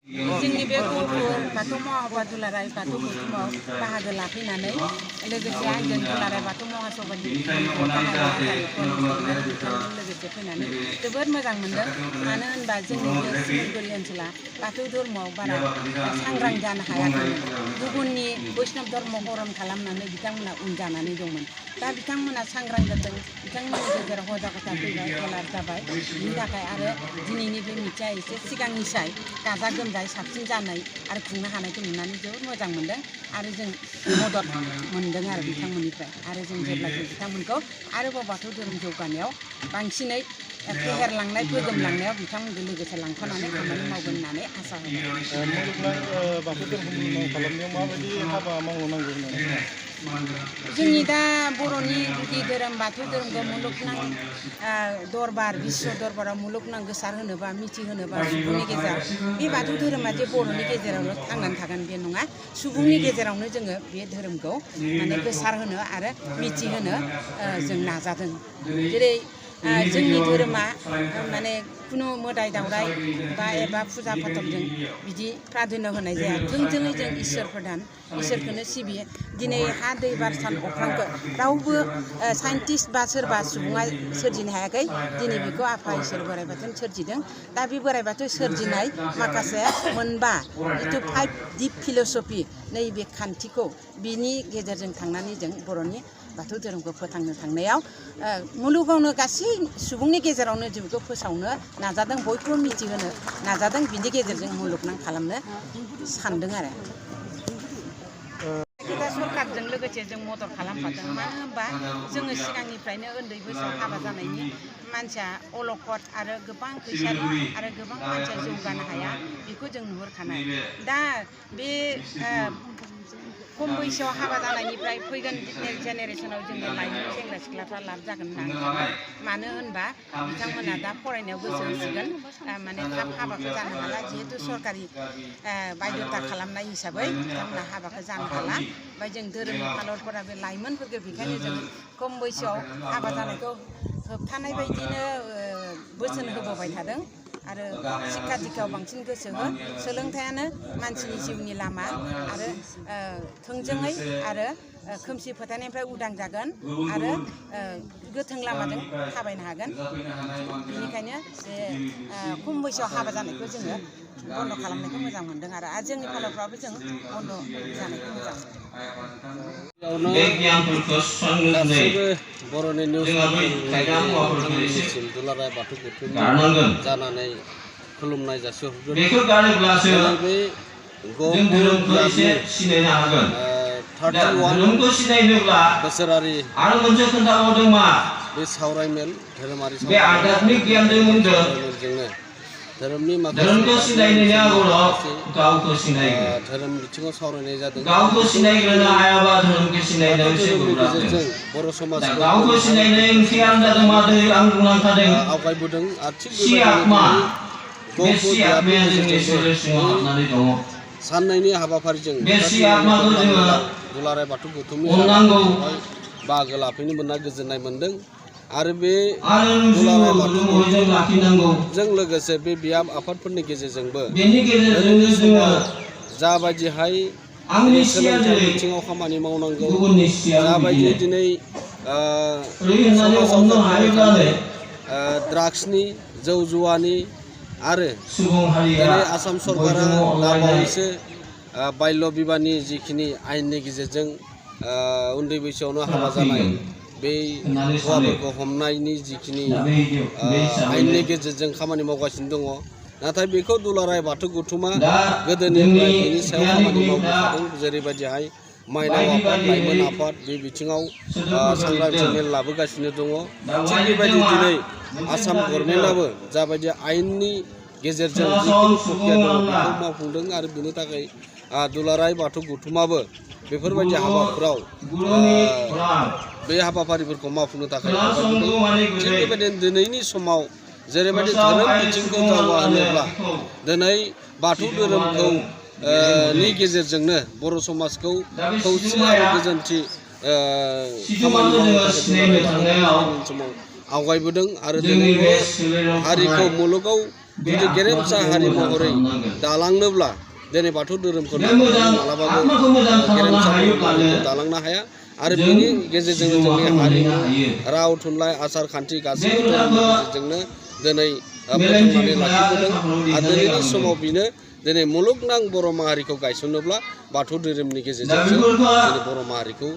जोंनि बे बाथौ महासभा दुलाराय बाथौ गौथुमाव बाहागो लाफैनानै लोगोसे आंजों दुलाराय बाथौ महासभानि लोगोसे फैनानै जोबोद मोजां मोनदों। मानो होनबा जोंनि बे सिमलगुरि ओनसोला बाथौ धर्मआव बारा सांग्रां जानो हायाखैमोन। गुबुननि बैष्णव धर्म हरन खालामनानै बिथांमोना उन जानानै दंमोन। दा बिथांमोना सांग्रां जादों, बिथांमोननि गेजेराव हजागता फैबाय, एलार्ट जाबाय। बिनि थाखाय आरो दिनैनि बे मिथिया एसे सिगांनिसाय गाजा गोमजायै साबसिन जानाय आरो खुंनो हानायखौ नुनानै जोबोद मोजां मोनदों आरो जों मदद मोनदों आरो बिथांमोननिफ्राय। आरो जों जेब्लायबो बिथांमोनखौ आरोबाव बाथौ धोरोम जौगानायाव बांसिनै फेहेरलांनाय फोगोमलांनायाव बिथांमोनजों लोगोसे लांफानानै खामानि मावगोन होननानै आसा होबाय। बाथौ धोरोम खालामनायाव माबायदि हाबा मावनांगौ होननानै जोंनि दा बर'नि गुदि धोरोम बाथौ धोरोमखौ मुलुगनां दरबार बिश्व दरबाराव मुलुगनां गोसार होनोबा मिथिहोनोबा सुबुंनि गेजेराव बे बाथौ धोरोमा जे बर'नि गेजेरावनो थांनानै थागोन बे नङा। सुबुंनि गेजेरावनो जोङो बे धोरोमखौ माने गोसार होनो आरो मिथिहोनो जों नाजादों। जेरै जोंनि धोरोमा माने खुनु मोदाय दावराय बा एबा फुजा फाथलजों बिदि प्राधान्य होनाय जाया। थोंजोङै जों इसोर प्रधान इसोरखौनो सिबियो। दिनै हा दै बार सान अख्रांखौ रावबो साइन्टिस्ट बा सोरबा सुबुङा सोरजिनो हायाखै। दिनै बेखौ आफा इसोर बोराइ बाथौनि सोरजिदों। दा बे बोराइ बाथौ सोरजिनाय माखासे मोनबा जिथु 5 दिप फिल'सफि नैबे खान्थिखौ बिनि गेजेरजों थांनानै जों बर'नि बाथौ धोरोमखौ फोथांनो थांनायाव मुलुगावनो गासै सुबुंनि गेजेरावनो जों बेखौ फोसावनो नाजादों, बयखौबो मिथिहोनो नाजादों। बिनि गेजेरजों मुलुगनां खालामनो सानदों आरो। दा सरकारजों लोगोसे जों मदद खालामफादों। मानो होनबा जोङो सिगांनिफ्रायनो उन्दै बैसोआव हाबा जानायनि मानसिया अलखद आरो गोबां फैसानि आरो गोबां मानसिया जौगानो हाया बेखौ जों नुहुरखानाय। दा बे खम बैसोआव हाबा जानायनिफ्राय फैगोन जेनेरेसनाव जोंनि लाइमोन सेंग्रा सिख्लाफ्रा लाब जागोन होननानै सानो। मानो होनबा बिथांमोना दा फरायनायाव गोसो होसिगोन, माने थाब हाबाखौ जानो हाला। जिहेतु सरकारि बायध'था खालामनाय हिसाबै बिथांमोना हाबाखौ जानो हाला। ओमफ्राय जों धोरोमनि फालरफोरा बे लाइमोनफोरखौ बेखायनो जों खम बैसोआव हाबा जानायखौ होबथानाय बायदिनो बोसोन होबोबाय थादों। आरो शिक्षा दिक्षायाव बांसिन गोसो हो। सोलोंथायानो मानसिनि जिउनि लामा आरो थोंजोङै आरो खोमसि फोथायनायनिफ्राय उदां जागोन आरो गोथों लामाजों थाबायनो हागोन। बेनिखायनो बे खम बैसोआव हाबा जानायखौ जोङो बन्द' खालामनायखौ मोजां मोनदों आरो जोंनि फालरफ्राबो जों बन्द' जानायखौ मोजां गासैबो बर'नि निउस दुलाराय बाथौ गौथुम जानानै खुलुमनाय जासिहरगोन। बे बोसोरारि बे सावरायमेल धोरोमारि सावरायमेलजोंनो धोरोमनि माखासे धोरोम बिथिङाव सावरायनाय जादों। गेजेरजों बर' समाजखौ आवगायबोदों आरो थिग बेबायदिनो साननायनि हाबाफारिजों दुलाराय बाथौ गौथुमनि बाहागो लाफैनो मोनना गोजोननाय मोन्दों। आरो बे दुलाराय बाथौ गौथुमजों लोगोसे बे बियाब आफादफोरनि गेजेरजोंबो दिनैनि समाव जाबायदिहाय सोलोंथाइ बिथिङाव खामानि मावनांगौ, जाबायदि दिनै समाजाव जाफ्लेबाय थानाय ड्राग्सनि जौ जुवानि आरो दिनै आसाम सरकारा दाबावैसो बाल्य बिबाहनि जिखिनि आयेननि गेजेरजों उन्दै बैसोआवनो हाबा जानाय बे हौवाफोरखौ हमनायनि जिखिनि आयेननि गेजेरजों खामानि मावगासिनो दङ। नाथाय बेखौ दुलाराय बाथौ गौथुमा गोदोनिफ्राय बेनि सायाव खामानि मावबोखादों। जेरैबायदिहाय माइनाव आफाद, लाइमोन आफाद बे बिथिङाव सांग्रांथि मेल लाबोगासिनो दङ। थिग बेबायदि दिनै आसाम गभर्नमेन्टआबो जाबायदि आयेननि गेजेरजों जिखिनि प्रक्रिया दङ बेखौ मावफुंदों आरो बिनि थाखाय दुलाराय बाथौ गौथुमाबो बेफोरबायदि हाबाफोराव बे हाबाफारिफोरखौ मावफुंनो थाखाय थिग बेबायदिनो दिनैनि समाव जेरैबायदि धोरोम बिथिंखौ जौगाहोनोब्ला दिनै बाथौ धोरोमखौ नि गेजेरजोंनो बर' समाजखौ खौसे आरो गोजोनथि खामानि मावनो थाखाय समाव आवगायबोदों आरो दिनै बे हारिखौ मुलुगाव जुदि गेरेमसा हारि महरै दालांनोब्ला दिनै बाथौ धोरोमखौ मालाबाबो गेरेमसा महरै दालांनो हाया आरो बेनि गेजेरजोंनो जोंनि हारिमु राव थुनलाइ आसार खान्थि गासैबो धोरोमनि गेजेरजोंनो दिनै फोथांनानै लाखिबोदों आरो दिनैनि समाव बेनो दिनै मुलुगनां बर' माहारिखौ गायसननोब्ला बाथौ धोरोमनि गेजेरजोंसो दिनै बर' माहारिखौ